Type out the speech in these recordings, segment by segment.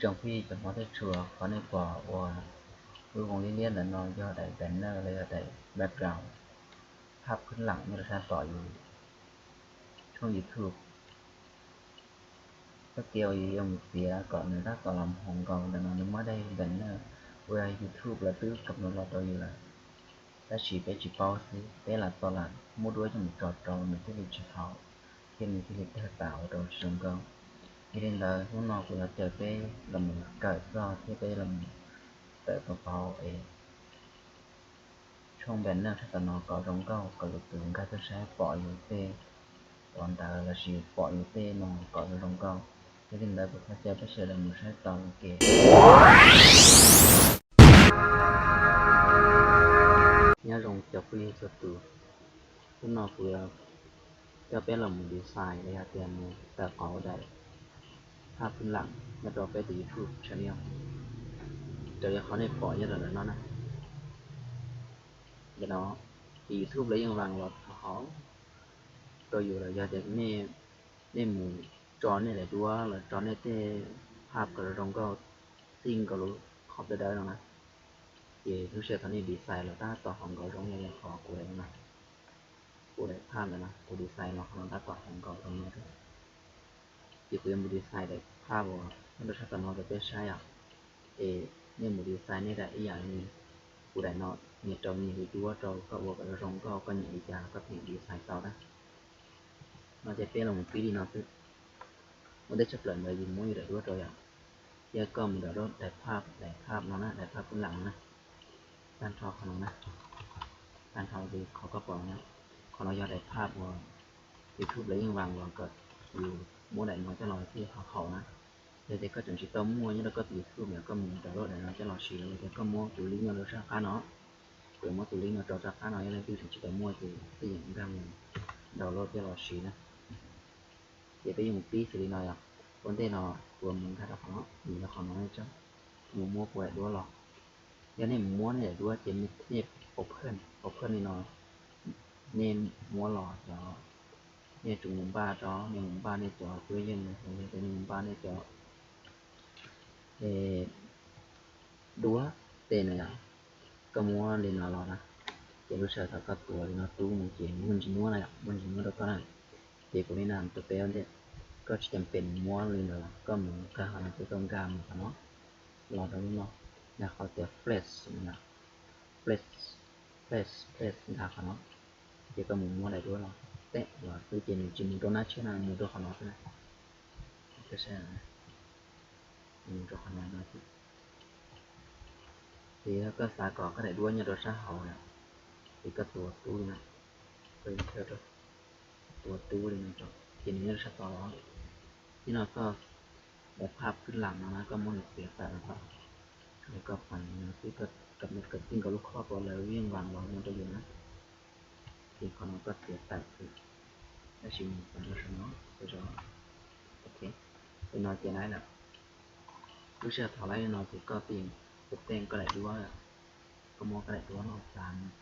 Tsoom phooj ywg cov hmov thiab tshua, qhov nej pom uas lub voos liab liab ntawm no yog daim banner los yog daim background, phaj phwb lam nyob rau sab tom yus tshooj YouTube. Txoj kev uas yus yuav mus txiav kom nws tab tom los mus haum nkaus ntawm no nws muaj daim banner uas yog YouTube lawv twb kam mus los rau yus lawm, tab sis peb tsis paub xwb, peb lam txo lam muab duab coj mus tso rau nws thiaj li tsis haum, thiab nws thiaj li tawg tas ua rau tsis zoo nkauj. Yog li ntawd hnub no kuv yuav caw peb los mus kawm txog thiab peb los mus tawm tau pauv es tshooj banner sab tom no kom zoo nkauj, kom lwm tus nkag tuaj saib pom yus tej qhov ntawd lossis pom yus tej no kom zoo zoo nkauj. Yog li ntawd kuv thov caw peb sawv daws mus saib tau ua ke. Nyob zoo cov phooj ywg txhua tus, hnub no kuv yuav coj peb los mus design los yog tias mus tawm pauv daim phaj phwb lam nyob rau peb tus YouTube channel, raws li qhov nej pom nyob rau ntawm no na. Ntawm no ces YouTube lawv yeej vaas los hauv rau yus lawm, yog tias nej mus tso nej daim duab los tso nej tej phaj kom zoo nkauj, txij nkaus lub qhov dawb dawb no na, ces lub sij hawm thaum nej design los tab tom haum nkaus zoo li qhov kuv daim no, kuv daim phaj ntawm no kuv design los qhov no tab tom haum nkaus zoo li. Ces kuv yuav mus design daim phaj uas nyob rau sab tom no rau peb saib os. Es nej mus design nej daim ib yam li kuv daim no, nyias rau nyias li duab rau koj ua kom zoo nkauj, koj nyiam li cas koj thiaj design tau na. No ces peb los mus pib li no xwb. Ua ntej tshaj plaws ntawd yus muab yus daim duab rau yom, thiab koj mus download daim phaj, daim phaj no na, daim phaj phwb lam no na, tag nrho qhov no na, tag nrho li qhov koj pom no na. Qhov no yog daim phaj uas YouTube lawv yeej vaas los kom yus muab daim no coj los thiaj ho haum na. Yog tias koj tseem tsis tau muaj nyob rau koj tus YouTube no koj mus download daim no coj los siv, yog tias koj muab tus link nyob rau sab qab no, kuv yuav muab tus link no rau sab qab no, yog leej twg tseem tsis tau muaj ces tij yeem nkag mus download coj los siv na. Ces peb yuav mus pib xws li no yom. Ua ntej no kuv mus nkag rau qhov no, mus rau qhov no, mus muab kuv daim duab los. Yog nej mus muab nej daim duab ces nej open, open li no, nej muab los cov, nej tsum mus npaj rau, nej mus npaj nej cov cuab yeej, yog tias nej mus npaj nej cov duab tej na yom, koj muab li no los na, ces lub sij hawm thaum koj tuav li no rub mus ces muaj ntsis muab na yom, muaj ntsis muab rau koj na. Ces kuv li no rau peb ua ntej, koj tsis cam pem mus muab li ntawd, koj mus nkag qhov no, koj nkag mus qhov no, los rau lub no, nkag qhov tias flash no, flash, flash, flash, nkag qhov no, ces koj mus muab daim duab los, teb los xwb ces nws tsis mus rau nab tshiab no, mus rau qhov no xwb na. Mus rau qhov no no xwb. Ces yog koj xav kom koj daim duab nyob rau sab hauv na, ces koj tuav rub li no, koj tuav rub li no rau, ces nws nyob rau sab tod los. Nim no koj daim phaj phwb lam no na, koj muab nws txiav tawm los tod, koj pais no xwb, koj cov me kom txij nkaus lub khob uas lawv yeej vaas los no rau yus na. Ces qhov no koj txiav tawm xwb, tab sis mus txog rau saum no, ok, li no ces lawm. Lub sij hawb thaum lawm li no ces koj tij, kuv tej koj daim duab, koj muab koj daim duab no txav mus,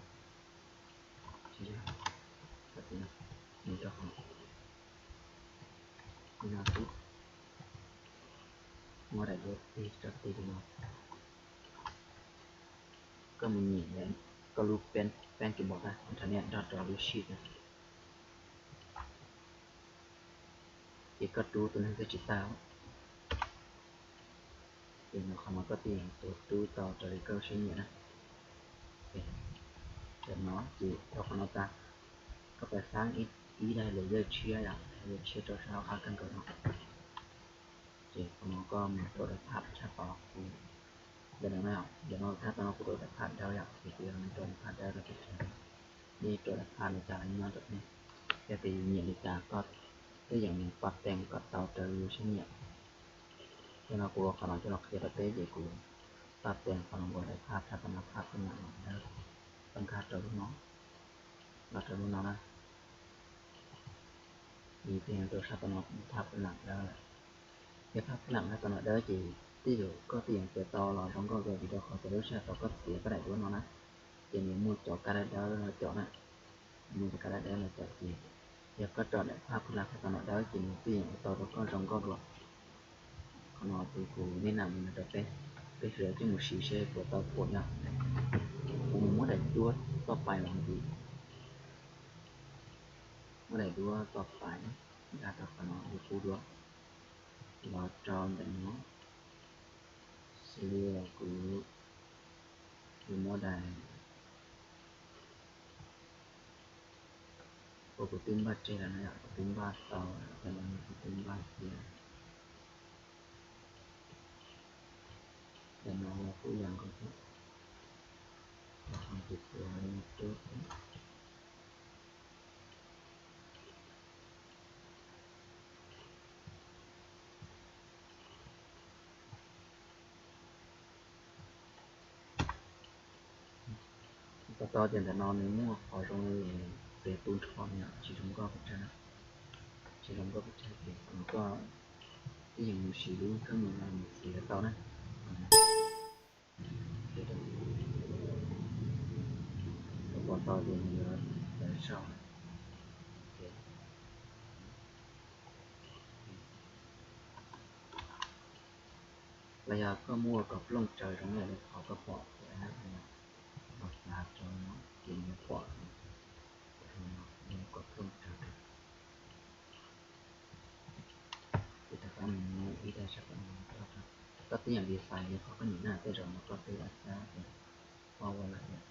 tsis yog, koj tij, mus rau qhov li no xwb, muab daim duab tij rau tij li no. Koj mus nyem koj lub peb, peb kis bos tag nrho niam nrog rau lub shift na, ces koj rub tus neeg twg tsis tau, ces no qhov no koj tij tuav rub tau raws li koj lub siab nyiam na. Tam no ces rau qhov no tag, koj pais xab ib daim layer tshiab yom, layer tshiab rau sab hauv qab kawg nkaus no. Ces qhov no koj mus rau daim phaj tshaj tod, ntawm no, ntawm no tshaj tod no kuv rau daim phaj dawb yom, ces kuv yuav mus rau daim phaj dawb rau peb saib, nej rau daim phaj li cas los nyob rau nej, yog tias yus nyiam li cas koj twb yeem mus pab tees kom tau raws li yus siab nyiam. Yog no kuv ua qhov no coj los qhia rau peb ces kuv pab tees qhov no ua daim phaj tshaj tod no phaj phwb lam dawb, koj nkag rau lub no, los rau lub no na. Nws thiaj rau sab tom no phaj phwb lam dawb lawm. Yog phaj phwb lam sab tom no dawb ces tej zaum koj twb yeej txiav tau los zoo nkauj dua vim rau qhov tias lub sij hawm thaum koj txiav koj daim duab no na, ces nws muaj cov kab dawb dawb no cov na, muaj cov kab dawb dawb no cov ces yog koj tso daim phaj phwb lam sab tom no dawb ces nws twb yeej ua tau rau koj zoo nkauj dua. Qhov no ces kuv neb nam li no rau peb, peb sawv daws coj mus siv seb puas tau phuam nyob. Kuv mus muab daim duab toj pais los ntxiv, muab daim duab toj pais, nkag rau qhov no ua qub duab, los rau ntawm no, xws li kuv yuav muab daim uas kuv twb npaj tseg lawm no yom, kuv twb npaj tau, cov no kuv twb npaj tias, cov no kuj yog nkaus thiab, cov no ces kuv rub xwb. Tau tau tias ntawm no nws muaj qhov zoo li txiav tu nrho no tsis zoo nkauj pes tsawg, tsis zoo nkauj pes tsawg ces koj twb yeej mus siv lub kheej no mus txiav tau na. Tau tau tias nws yuav tawm zog. Los yog koj muab ua kom plooj tsawv zoo li qhov koj pom tias los xav rau no ces nws pom, ua kom plooj tsawv rau. Ces rov qab mus muab ib daim sab tom no rau, koj twb yam li xais li qhov koj nyiam na, tej zaum no koj twb lam xab ces koj ua lawm yom,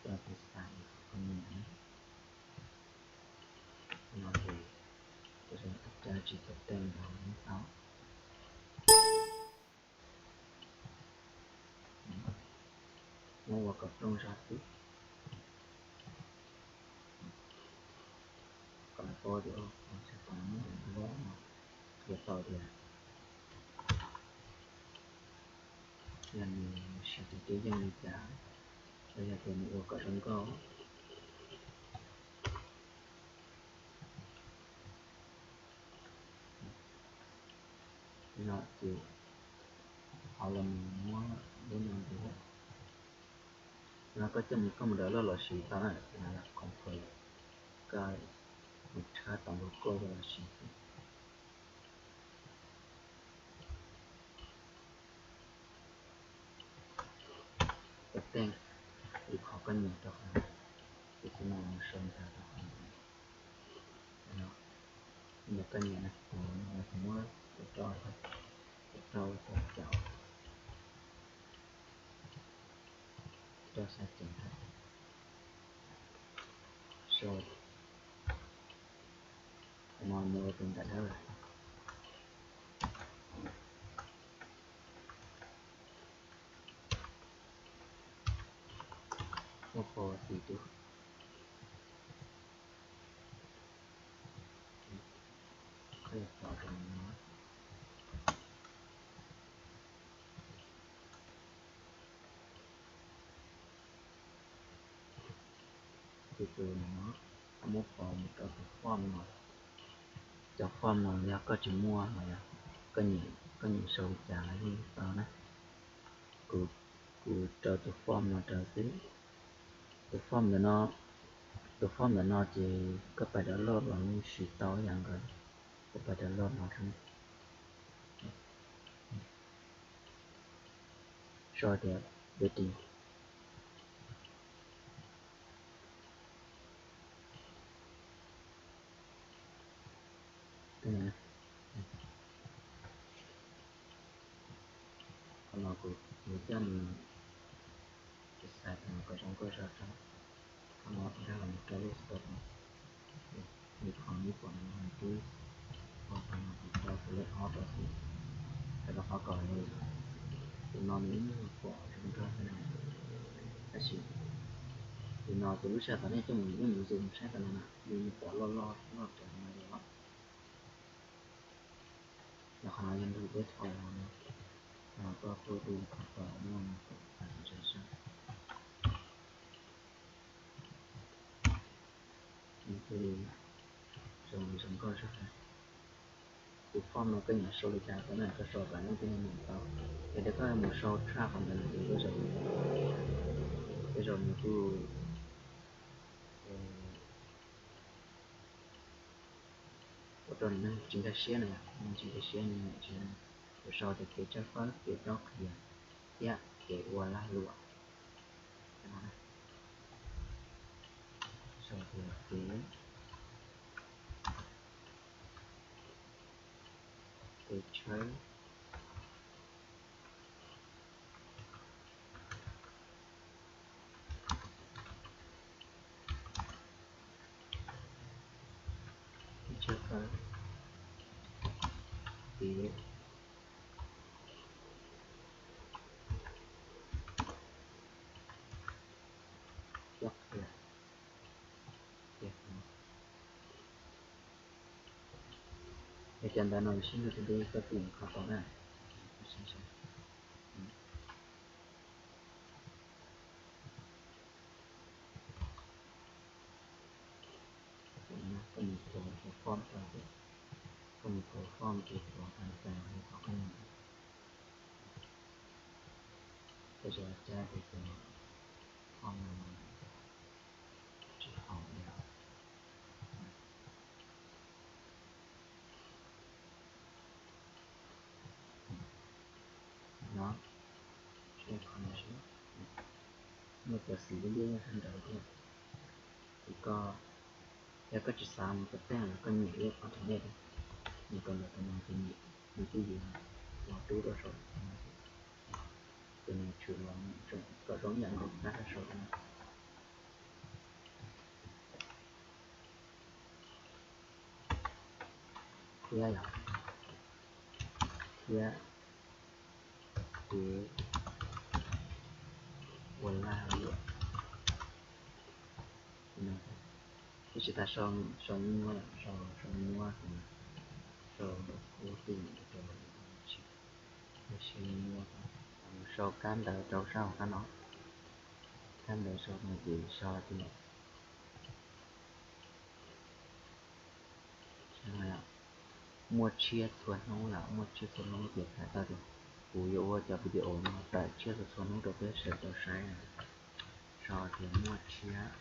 koj twb xais li qhov koj nyiam na. No ces kuv tsis tau teej ntau ntau, muab ua kom plooj zog xwb. Kom paub tias, qhov no muab ua qhia tau tias yog nws sab tes twb yeej li cas, los yog tias nws ua kom zoo nkauj. No ces qhov los mus muab lub no ntxiv, no koj coj mus koj mus download los siv tau na, no yog qhov koj mus tshab tau nkaus koj los siv xwb. Koj teej li qhov koj nyiam rau qhov no, ces kuv mam mus sau ntawv rau qhov no. Nyiam koj nyiam na, kuv muab ua rau, ua rau cov, rau xav ceev rau. Sau, no mus ua tus nram dawb. Muab pov xim rau. Koj yog pov rau no. Tus tus no, koj muab pov mus rau tus form no. Cov form no yog koj tsis muaj los yog koj nyiam sau li cas los yeej tau na. Kuv, kuv rau tus form no rau xwb. Tus form ntawm no, tus form ntawm no ces koj pais download los yeej siv tau ib yam nkaus, koj pais download no rau. Sau tias ready. Qhov no kuv yuav coj mus xais kom zoo nkauj zog rau. Qhov no dag los rau lub stock no, li qhov nej pom no twb ua qhov no kuv rau select all rau xwb, rau qhov kom tus no nws ib nyuag pom zoo nkauj thiab na. Tab sis tus no ces lub sij hawm tom nej coj mus yeej mus zoom saib tom no na, yeej pom loj loj loj raws no li os. Yog qhov no yog ntu peb thaum no, koj tuaj tus qhov tod no, zoo nkauj zog. Tus form no koj nyiam sau li cas koj na, koj sau kom leej twg nyiam tau. Yog tias koj mus sau tshaj qhov ntawd ces tej zaum, tej zaum nws kuj ua rau nws tsis nkag siab na, nws tsis nkag siab nws nyiam tsis Lawv sau tias kev tshawb fawb, kev dob qhia thiab kev ua lag luam. Sau tias kev, kev tshawb, kev tshawb fawb, kev dob qhia. Es cov ntawv no sib nrug rau peb koj tus qhov tau na. Koj mus tuav tus form tau, koj mus tuav form ces tuav tas tas li qhov koj nyeem. Koj tsis txhob cab ces tus form no tsis haum li. No, seb qhov no seb, muaj cov xim liab liab nyob sab nraud thiab. Ces koj, yog koj tsis xav mus tau tej los koj nyeem ib qho thib nej, nyeem kom ntawm tus no ces nws twb yuav los rub rau saum no. Ces nws tshwm los kom zoo ib yam nkaus tab rau saum no. Thiab yog, thiab kev ua lag luam. Twb tsis tas sau nyuaj, sau nyuaj, sau kub twm rau tsis, sau kab ntawv rau sab hauv qab no. Kab ntawv sau no ces sau tias muaj tshiab txhua hnub, yog muaj tshiab txhua hnub ces hais tau tias kuv yuav ua cov video no tawm tshiab txhua txhua hnub rau peb sawv daws tau saib. Sau tias muaj tshiab,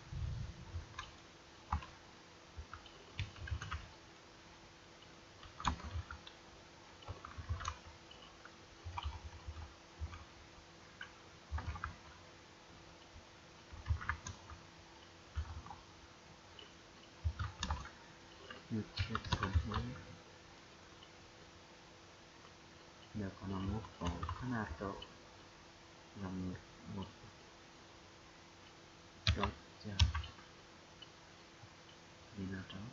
muaj tshiab txhua hnub. Ntawm qhov no muab pauv qhab naj rau los mus ua rau cag li no rau,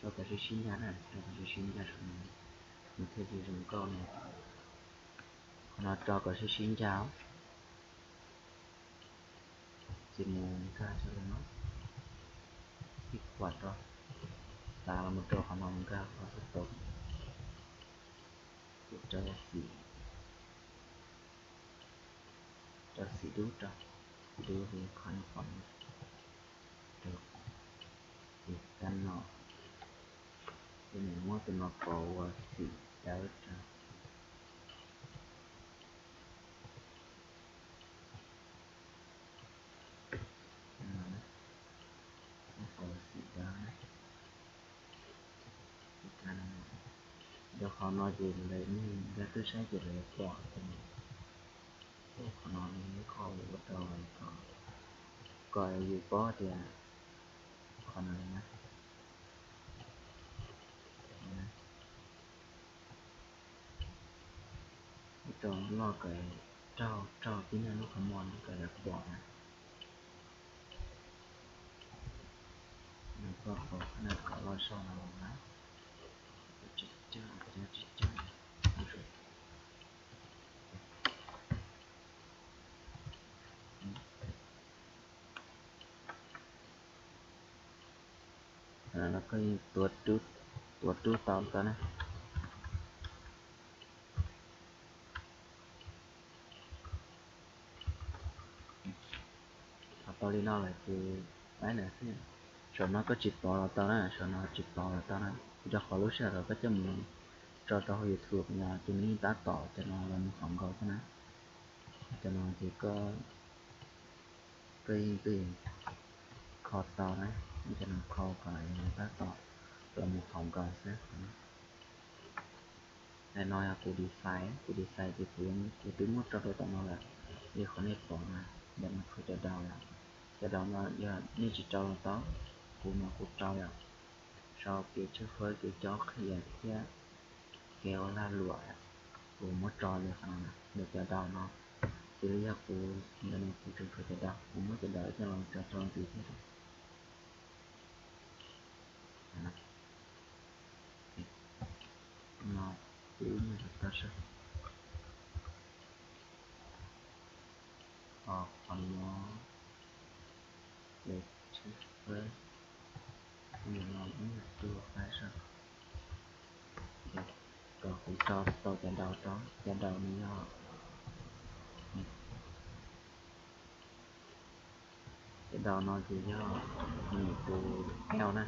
rau kom sib sib ncaj na, rau kom sib sib ncaj saum no, nws thiaj li zoo nkauj no. Qhov no rau kom sib sib ncaj. Ces mus nkag rau li no, ib qhuam rau, tav los mus rau qhov no mus nkag qhov xub tod, ces rau xim, rau xim dub rau, xim dub li qhov no pom no, rau, ces kab no, ces mus muab tus no pauv ua xim dawb rau. Pauv xim dawb. Rau qhov no ces lawv, nkag twb saib ces lawv pom, qhov no li ib qho ua rau kom, kom yus paub tias qhov no li na. Ib rau loj kom raug, raug tib neeg lub qhov muag no kom lawv pom na. Nws koj pauv qhab naj kom loj zog no los na, tsis cog, tsis cog. Koj tuav rub tau tau na. Thaum tau li no lawm ces pab ntawd xwb. Saum no koj tsis pauv los tau na, saum no tsis pauv los tau na, rau qhov lub sij hawm koj coj mus tso rau hauv YouTube no ces nws yeej tab tom cov no los mus haum nkaus xwb na. Cov no ces koj, koj yeej twb kho tau na, cov no kho kom tab tom los mus haum nkaus xwb. No yog kuv design, kuv design ces kuv, kuv twb muab tso rau tom no lawm. Li qhov nej pom na, ntawm no kuj cov daus lawm. Cov daus no yog nej tsis rau los tau, kuv mas kuv rau yom, sau kev tshwj fawb, kev cob qhia thiab kev ua lag luam, kuv muab tso li qhov no, ntawm cov daus no. Xws li yog kuv ntawm no kuv tseem tshuav cov daus, kuv muab cov daus coj los tso rau ntxiv thiab. No twb muaj cov tau sab, qhov no, kev tshwj fawb, ntawm no ib yam tuaj qab sab. Kom kuv tso tau cov daus rau, cov daus no yog, cov daus no ces yog nws tus L na,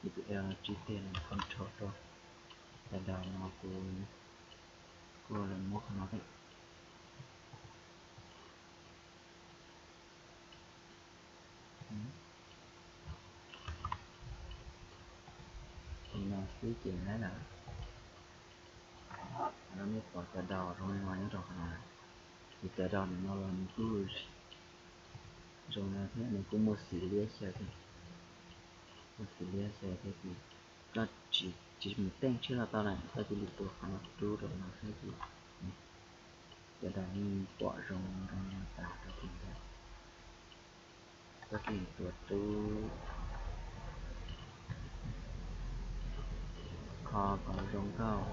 nws tus L no tsib tiag, nws control rau. Cov daus no kuv kuj los muab qhov no thiab. Li no xwb ces lawm. Qhov no nej pom cov daus zoo li no nyob rau qhov no. Ces cov daus no los nws kuj zoo no thiab, nws kuj muaj xim liab xyaw thiab. Muaj xim liab xyaw thiab ces koj tsis, tsis mus teej tshiab los tau na, koj cia li tuav qhov no rub rau no xwb ces cov daus yeej pom zoo rau no tas rau tim ntawd. Koj cia li tuav rub, kho kom zoo nkauj,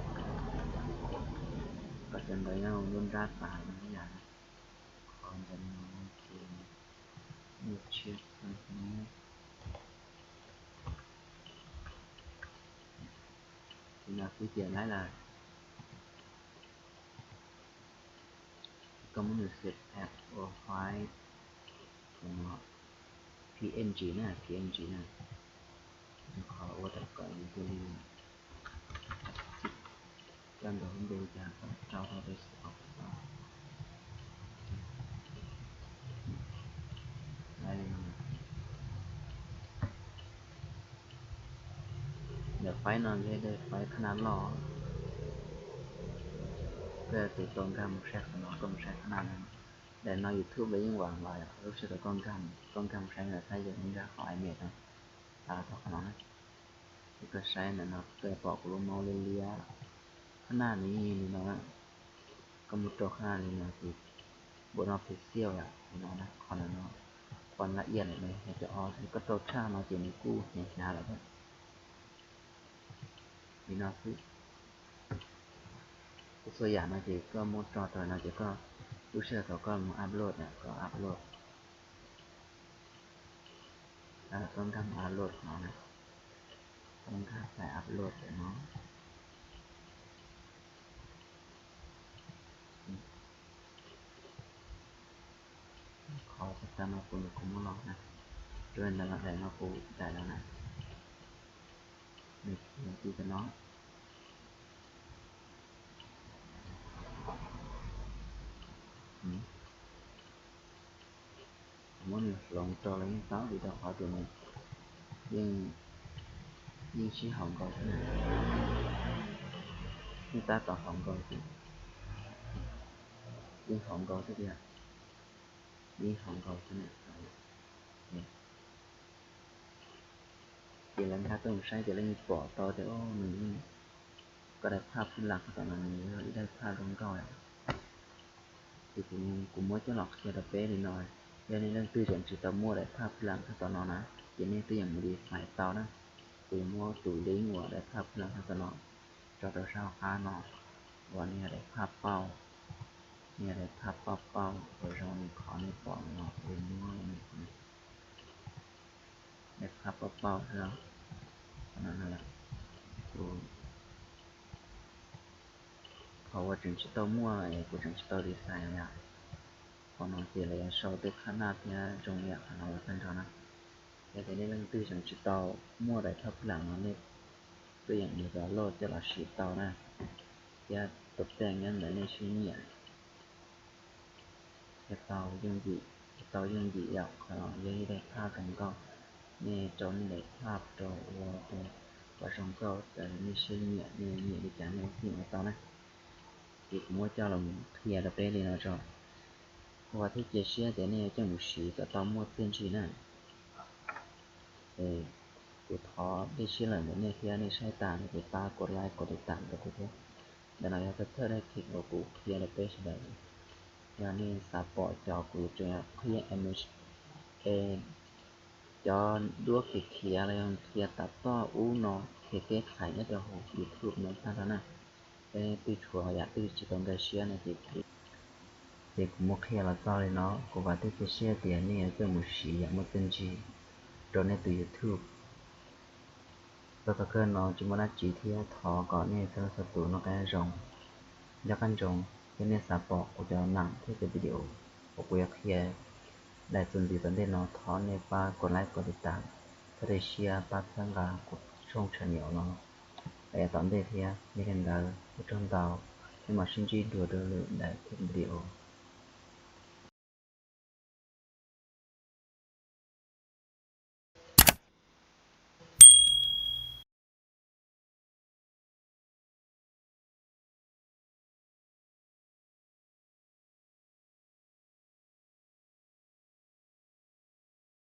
kom cov ntawd nyob lub nrab tas no ib yam. Qhov ntawm no ces muaj tshiab kawg no. Li no xwb ces lawm. Koj muab nws xav as ua file, tus no P N G na, P N G na, qhov ua tau kom nws cia li coj nkaus lub npe cas kom rau hauv desktop tau. Ntawm file no yog daim file qhab naj loj, koj tus tau nkag mus saib qhov no, koj mus saib qhab naj no. Daim no YouTube lawv yeej vam los yom, lub sij hawm koj nkag, koj nkag mus saib ntawd saib yog nkag qhov images no, tas los tau qhov no na. Ces koj saib ntawm no koj pom kuv lub mouse liab liab, qhab naj nws yeej li no na. Koj mus rau qhab naj li no ces npua no pixel yom, li no na, qhov ntawm no, qhov lab iam ntawm no yog cov o, koj rau tshaj no ces nws kuj hnyav hnyav lawm thiab. Li no xwb. Kuj txhua yam no ces koj muab tso rau no ces koj lub sij hawm thaum koj mus upload na, koj upload, koj nkag mus upload no na, koj nkag file upload ntawm no. Qhov tas no kuv, kuv muab los na, rau ntawm no, daim no kuv daim no na, nws ti cov no. Kuv muab nws hloov rau los yeej tau, vim rau qhov tias nws yeej, yeej sib haum nkaus xwb na, yeej tab tom haum nkaus xwb, yeej haum nkaus xwb tiag, yeej haum nkaus xwb na. Ces lawv nkag tuaj mus saib ces lawv yeej pom tau tias, o, nws yeej, koj daim phaj phwj lam qhov tom no nws yog ib daim phaj zoo nkauj. Ces kuv, kuv muab coj los qhia rau peb li no, yog nej leej twg tseem tsis tau muaj daim phaj phwj lam qhov tom no na, ces nej twb yeej mus design tau na. Kuv yuav muab tus link uas daim phaj phwj lam qhov tom no tso rau sab hauv qab no, uas nws yog daim phaj paub, nws yog daim phaj paub paub uas zoo li qhov nej pom no, kuv muab daim phaj paub paub xwb. Kuv, qhov uas tseem tsis tau muaj es kuv tseem tsis tau design yom, qhov no ces lawv yuav sau tej qhab naj thiab zoo li qhov no los tag nrho na. Yog tias nej leej twg tseem tsis tau muaj daim phaj phwj lam no nej twb yeej mus download coj los siv tau na, thiab tus tej nyob ntawd nej sib nyiam thiaj tau yooj yim, thiaj tau yooj yim yom. Qhov no yog ib daim phaj zoo nkauj, nej rau nej daim phaj rau ua tus Ua zoo nkauj, txawm nej siab nyiam, nej nyiam li cas nej ua tau na. Ces kuv muab coj los qhia rau peb li no tso. Kuv vam thiab cia siab tias nej yuav coj mus siv kom tau muaj txiaj ntsig na. Kuv thov dej siab lawm ntawm nej thiab, nej saib tas no ces pab kom like kom tiv tam rau kuv thiab. Ntawm no yog thawj thawj daim clip uas kuv qhia rau peb sawv daws. Yog nej xav pom cov kuv yuav tseem qhia image, cov duab khiav khiav los yog khiav tas toj ub no, khiav kev qhais nyob rau hauv YouTube no tag nrho na. Peb twb tshuav yam twg tsis tau nkag siab no ces, ces kuv muab qhia los txog li no. Kuv vam thiab cia siab tias nej yuav coj mus siv yam muaj txiaj ntsig rau nej tus YouTube. Txog thaum kawg no tsis muaj dab tsi thiab, thov kom nej txhua leej txhua tus noj qab nyob zoo, nco qab ntsoov. Yog nej xav pom kuv cov nam thiab cov video uas kuv yuav qhia daim txuas ntxiv tom ntej no, thov nej pab kom like kom tiv tam, txhawb dej siab pab txhawb nqa kuv tshooj channel no los yav tom ntej thiab. Yog li ntawd ua tsaug ntau, nej mam sib ntsib dua rau lwm daim video.